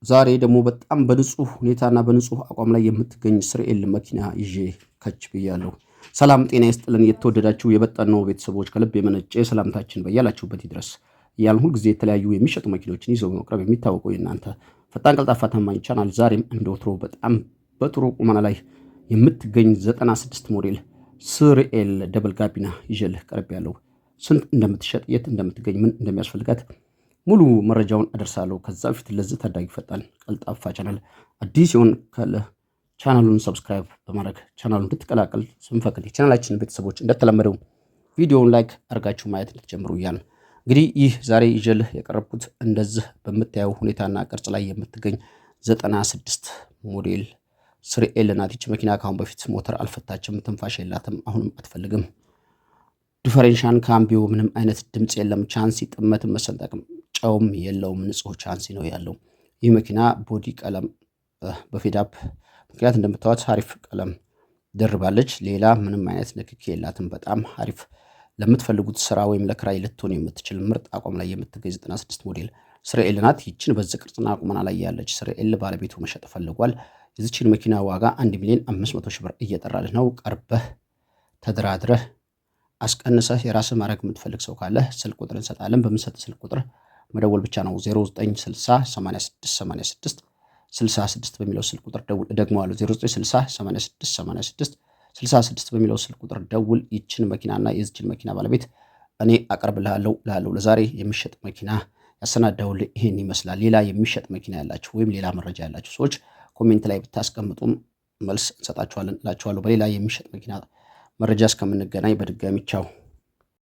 ዛሬ ደግሞ በጣም በንጹህ ሁኔታና በንጹህ አቋም ላይ የምትገኝ 3L መኪና ይዤ ከች ብያለሁ። ሰላም ጤና ይስጥልን። የተወደዳችሁ የበጠነው ቤተሰቦች፣ ከልብ የመነጨ ሰላምታችን በያላችሁበት ይድረስ እያልን ሁልጊዜ የተለያዩ የሚሸጡ መኪኖችን ይዘው በመቅረብ የሚታወቀው የእናንተ ፈጣን፣ ቀልጣፋ፣ ታማኝ ቻናል ዛሬም እንደ ወትሮ በጣም በጥሩ ቁመና ላይ የምትገኝ 96 ሞዴል 3L double ጋቢና ይዤልህ ቀርቤያለሁ። ስንት እንደምትሸጥ፣ የት እንደምትገኝ፣ ምን እንደሚያስፈልጋት ሙሉ መረጃውን አደርሳለሁ። ከዛ በፊት ለዚህ ታዳጊ ፈጣን ቀልጣፋ ቻናል አዲስ የሆንክ ካለ ቻናሉን subscribe በማድረግ ቻናሉን እንድትቀላቀል ስንፈቅድ፣ የቻናላችን ቤተሰቦች እንደተለመደው ቪዲዮውን like አድርጋችሁ ማየት እንድትጀምሩ እያልን፣ እንግዲህ ይህ ዛሬ ይዤልህ የቀረብኩት እንደዚህ በምታየው ሁኔታና ቅርጽ ላይ የምትገኝ 96 ሞዴል 3L ናት። ይች መኪና ከአሁን በፊት ሞተር አልፈታችም፣ ትንፋሽ የላትም፣ አሁንም አትፈልግም። ዲፈሬንሻን ካምቢዮ ምንም አይነት ድምፅ የለም። ቻንሲ ጥመትም መሰንጠቅም ጨውም የለውም። ንጹህ ቻንሲ ነው ያለው። ይህ መኪና body ቀለም በ fade up ምክንያት እንደምታዩት አሪፍ ቀለም ደርባለች። ሌላ ምንም አይነት ንክኪ የላትም። በጣም አሪፍ፣ ለምትፈልጉት ስራ ወይም ለክራይ ልትሆን የምትችል ምርጥ አቋም ላይ የምትገኝ 96 ሞዴል 3L ናት። ይችን በዚህ ቅርጽና ቁመና ላይ ያለች 3L ባለቤቱ መሸጥ ፈልጓል። የዚችን መኪና ዋጋ 1 ሚሊዮን 500 ሺህ ብር እየጠራልህ ነው። ቀርበህ ተደራድረህ አስቀንሰህ የራስህ ማድረግ የምትፈልግ ሰው ካለ ስልክ ቁጥር እንሰጣለን። በምንሰጥ ስልክ ቁጥር መደወል ብቻ ነው። 0960 86 86 66 በሚለው ስልክ ቁጥር ደውል። እደግመዋለሁ፣ 0960 86 86 66 በሚለው ስልክ ቁጥር ደውል። ይችን መኪናና የዚችን መኪና ባለቤት እኔ አቀርብልሃለሁ እላለሁ። ለዛሬ የሚሸጥ መኪና ያሰናዳሁልህ ይሄን ይመስላል። ሌላ የሚሸጥ መኪና ያላችሁ ወይም ሌላ መረጃ ያላችሁ ሰዎች comment ላይ ብታስቀምጡም መልስ እንሰጣችኋለን እላችኋለሁ። በሌላ የሚሸጥ መኪና መረጃ እስከምንገናኝ በድጋሚ ቻው።